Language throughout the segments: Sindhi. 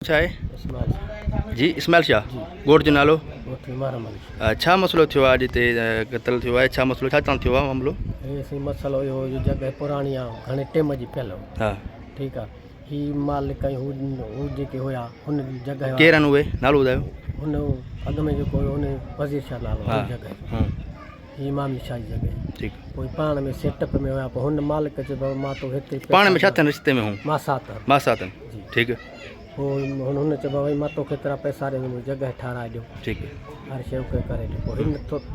ڇا آهي؟ اسماعيل شاهه. جي اسماعيل شاهه ڳوٺ جو نالو؟ ڳوٺ محرم علي شاهه. ڇا مسئلو ٿيو آهي اڄ هتي قتل ٿيو آهي ڇا مسئلو ڇا تان ٿيو آهي معاملو؟ هي سائين مسئلو اهو هو جو جڳهه پراڻي آهي گهڻي ٽيم جي پيل هو ها ٺيڪ آهي هي مالڪ ۽ هو هو جيڪي هيا هن جڳهه ڪير آهن اهي نالو ٻڌايو؟ هن اڳ ۾ جيڪو هيو هن وزير شاهه نالو هن جڳهه جو هي امام علي شاهه جي جڳهه ٺيڪ پوء پاڻ ۾ سيٽ اپ ۾ هيا پوء هن مالڪ چيو بابا مان توکي هيتري پاڻ ۾ ڇا ٿين رشتي ۾ هون ماسات ماسات جي ٺيڪ پوء هن هن چيو بابا مان توکي ايترا پئسا ڏيندم منهنجي جڳهه ٺاهرائي ڏيو ٺيڪ هر شيء اوڪي ڪري ڏيو پوء هن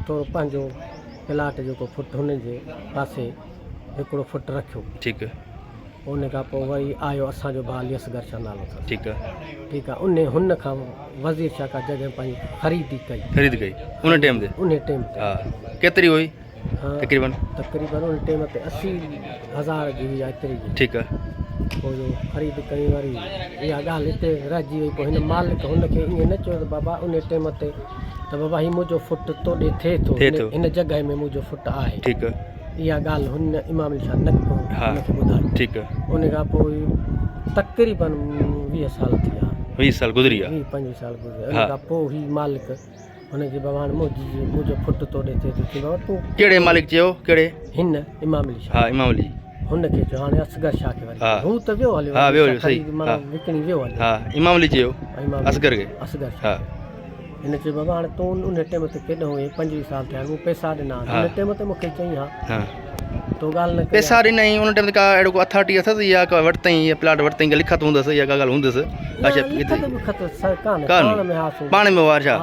ٿورو پنهنجو پلاٽ جيڪو فٽ هن جي پاسي هڪڙو فٽ رکيو ٺيڪ ان کان پوء وري آيو اسان جو ڀاء علي اصغر شاهه نالو اٿس ٺيڪ ٺيڪ آ ان هن کان وزير شاهه کان جڳهه پنهنجي خريدي ڪئي خريد ڪئي ان ٽيم تي ان ٽيم تي ها ڪيتري هئي تقريبن تقريبن ان ٽيم تي 80 هزار جي هئي ايتري جي ٺيڪ آ پوء جو خريد ڪئي وري اها ڳالهه هتي رهجي وئي پوء هن مالڪ هن کي ائين نه چيو ته بابا ان ٽيم تي ته بابا هي منهنجو فٽ تو ڏي ٿئي ٿو هن جڳهه ۾ منهنجو فٽ آهي ٺيڪ آ اها ڳالهه هن امام علي شاهه نه هن کي ٻڌائي ٺيڪ ان کان پوء تقريبن 20 سال ٿي ويا 20 سال گذري ويا 20 25 سال گذري ويا ان کان پوء هي مالڪ هن کي بابا هاڻي منهنجو ڦٽ تو ڏي ٿئي ٿو چي بابا تون ڪهڙي مالڪ چيو ڪهڙي هن امام علي شاهه ها امام علي هن کي چيو هاڻي اصغر شاهه کي وري هو ته ويو هليو ها ويو هليو صحيح معنيٰ وڪڻي ويو هليو ها امام علي چيو اصغر کي اصغر شاهه هن چيو بابا هاڻي تون ان ٽيم تي ڪيڏانهن هئين 25 سال ٿيا آهن مون پئسا ڏنا آهن ان ٽيم تي مون کي چئين ها تو ڳالهه نه ڪئي پئسا ڏنائين ان ٽيم تي ڪا اهڙو ڪو اٿارٽي اٿس يا ڪا ورتائين يا پلاٽ ورتائين ڪا لکت هوندس يا ڪا ڳالهه هوندس اڇا لکت بکت ڪانه پاڻ ۾ ها پاڻ ۾ هئا ڇا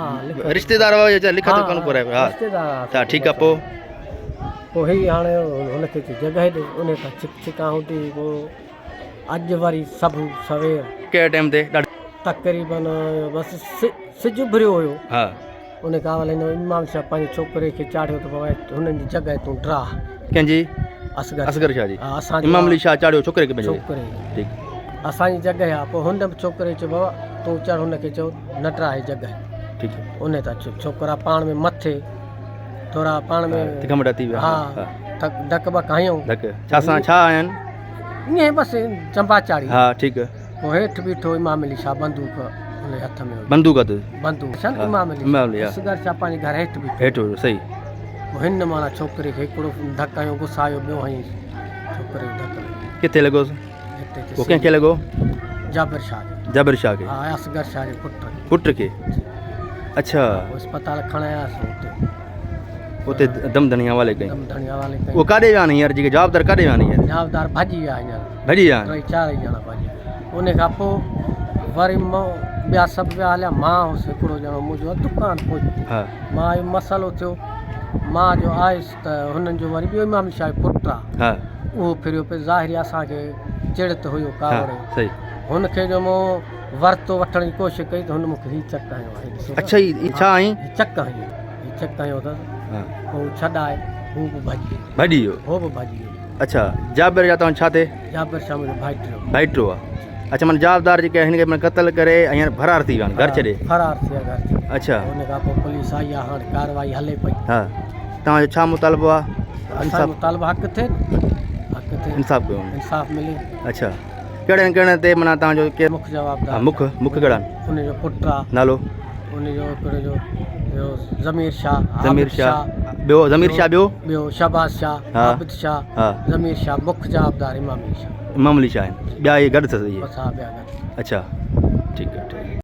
رشتيدار هئا يا لکت ڪونه ڪرائي ها رشتيدار ها ٺيڪ آ پوء پوء هي هاڻي هن کي چي جڳهه ڏي ان کان ڇڪ ڇڪان هوندي پوء اڄ وري سڀ سوير ڪهڙي ٽيم تي تقريبن بس سج اڀريو هيو ها ان کان اول هن امام صاحب پنهنجي ڇوڪري کي چاڙهيو ته بابا هنن جي جڳهه تون ڊراهه. ڪنهن جي؟ اصغر اصغر شاهه جي. ها اسان امام علي شاهه چاڙهيو ڇوڪري کي پنهنجي. ڇوڪري ٺيڪ. اسان جي جڳهه آ پوء هن به ڇوڪري چيو بابا تون چڙهه هن کي چئو نه ڊراهه جڳهه. ٺيڪ. ان تان ڇوڪرا پاڻ ۾ مٿي ٿورا پاڻ ۾ ڌڪ مٽا ٿي ويا. ها ڌڪ ٻڪ هنيو. ڌڪ ڇا سان ڇا آهن؟ ائين بس چنبا چاڙهي. ها ٺيڪ. پوء هيٺ بيٺو امام علي شاهه بندوق هن جي هٿ ۾ هئي. بندوق هٿ. بندوق ڇا امام علي امام علي اصغر شاهه پنهنجي گهر هيٺ بيٺو. هيٺ هيو صحيح. پوء هن معنيٰ ڇوڪري کي هڪڙو ڌڪ هنيو گسايو ٻيو هنيس ڇوڪري کي ڌڪ لڳو. ڪٿي لڳوس؟ هتي پوء ڪنهن کي لڳو؟ جابر شاهه کي. جابر شاهه کي. ها اصغر شاهه جي پٽ کي. پٽ کي اڇا. پوء اسپتال کڻاياسون اتي. اتي دم ڌڻي حوالي ڪئي. دم ڌڻي حوالي ڪئي. اهو ڪاڏي ويا آهن هينئر جيڪي جوابدار ڪاڏي ويا آهن هينئر؟ جوابدار ڀڄي ويا هينئر. ڀڄي ويا آهن. ٽئي چار ئي ڄڻا ڀڄي ويا. ان کان پوء وري ٻيا سڀ ويا هليا مان هوس هڪڙو ڄڻو منهنجو دڪان پوئتي. مان اهو مسئلو ٿيو مان جو آيس ته هنن جو وري ٻيو امام شاهه جو پٽ آ اهو ڦريو پئي ظاهري اسان کي چڙ ته هيو ڪاوڙ هئي. هن کي جو مون ورتو وٺڻ جي ڪوشش ڪئي ته هن مون کي هي چڪ هنيو آهي ڏسو. اڇا هي ڇا هنئي؟ هي چڪ هنيو. هي چڪ هنيو اٿس. پوء ڇڏائي هو به ڀڄي ويو. ڀڄي ويو. هو به ڀڄي ويو. اڇا جابر جا توهان ڇا ٿئي؟ جابر شاهه منهنجو ڀائٽيو. ڀائٽيو آ. اڇا معنيٰ جوابدار جيڪي هن کي معنيٰ قتل ڪري ۽ هاڻي فرار ٿي ويا آهن گهر ڇڏي. فرار ٿي ويا گهر ڇڏي. اڇا. ان کان پوء پوليس آئي آ هاڻي ڪارروائي هلي پئي. ها توهان جو ڇا مطالبو آ؟ اسان جو مطالبو حق ٿئي نه حق ٿئي. انصاف ڪيو وڃي. انصاف ملي. اڇا ڪهڙن ڪهڙن تي معنيٰ توهان جو ڪير مک جوابدار مک مک ڪهڙا آهن؟ ان جو پٽ آ. نالو؟ ان جو هڪڙو جو ٻيو ضمير شاهه، ضمير عابد شاهه ٻيو ضمير شاهه ٻيو ٻيو شهباز شاهه، عابد شاهه، ضمير شاهه مک جوابدار امام علي شاهه. امام علي شاهه آهن ٻيا اهي گڏ اٿس اهي. بس ها ٻيا گڏ. اڇا ٺيڪ آ ٺيڪ.